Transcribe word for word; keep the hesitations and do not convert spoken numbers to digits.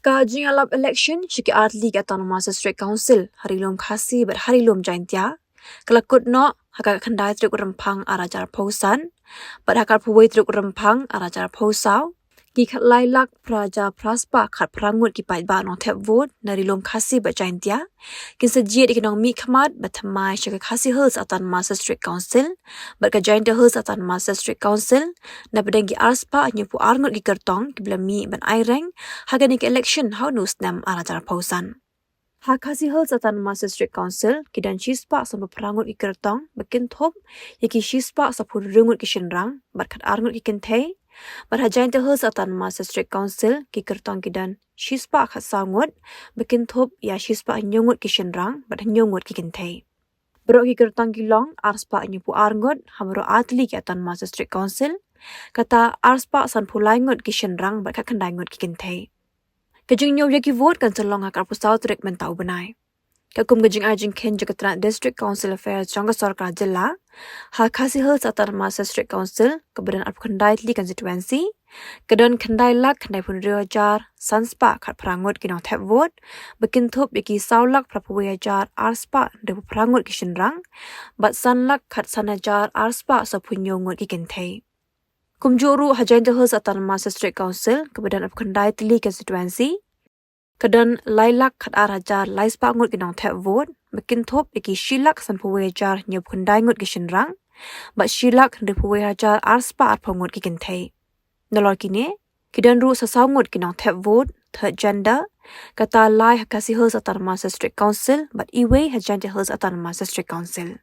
Ka jingïalap election sha ki artylli ki Autonomous District Council ha Ri Lum Khasi bad ha Ri Lum Jaintia ka la kut noh ha ka khyndai tarik u Rymphang ar hajar arphew san bad ha ka arphew wei tarik u Rymphang ar hajar arphew saw. Ki khatlai lak phra hajar phra spah khatphra ngut ki paidbah nongthep vote na Ri Lum Khasi bad Jaintia kin sa jied ïa ki nongmihkhmat ba thymmai sha ka Khasi Hills Autonomous District Council bad ka Jaintia Hills Autonomous District Council napdeng ki ar spah hynñiewphew ar ngut ki kyrtong kiba la mih ban aireng ha kane ka election ha une u snem ar hajar arphew san. Ha Khasi Hills Autonomous District Council ki don shi spah sanphew phra ngut ki kyrtong ba kin thup ïa ki shi spah sawphew hynriew ngut ki shynrang bad khatar ngut ki kynthei. Bad ha Jaintia Hills Autonomous District Council ki kyrtong ki don shi spah khatsaw ngut ba kin thup ïa shi spah hynñiew ngut ki shynrang bad hynñiew ngut ki kynthei. Baroh ki kyrtong ki long ar spah hynñiewphew ar ngut ha baroh artylli ki Autonomous District Council, kata ar spah sanphew lai ngut ki shynrang bad khatkhyndai ngut ki kynthei. Ka jingñiew ïa ki vote kan sa long ha ka arphew saw tarik mynta u bnai. Katkum ka jingai jingkheiñ jong ka tnat District Council Affairs jong ka sorkar jylla, ha Khasi Hills Autonomous District Council kaba don arphew khyndai tylli constituency ka don khyndai lak khyndaiphew hynriew hajar san spah khatphra ngut ki nongthep vote ba kin thup ïa ki saw lak phraphew wei hajar ar spah hynriewphew phra ngut ki shynrang bad san lak khatsan hajar ar spah sawphew hynñiew ngut ki kynthei. Kumjuh ruh ha Jaintia Hills Autonomous District Council kaba don arphew khyndai tylli constituency ka don lai lak khatar hajar lai spah ngut ki nongthep vote ba kin thup ïa ki shi lak sanphew wei hajar hynñiewphew khyndai ngut ki shynrang bad shi lak hynriewphew wei hajar ar spah arphew ngut ki kynthei. Nalor kine ki don ruh sa saw ngut ki nongthep vote third gender, kata lai ha Khasi Hills Autonomous District Council bad iwei ha Jaintia Hills Autonomous District Council.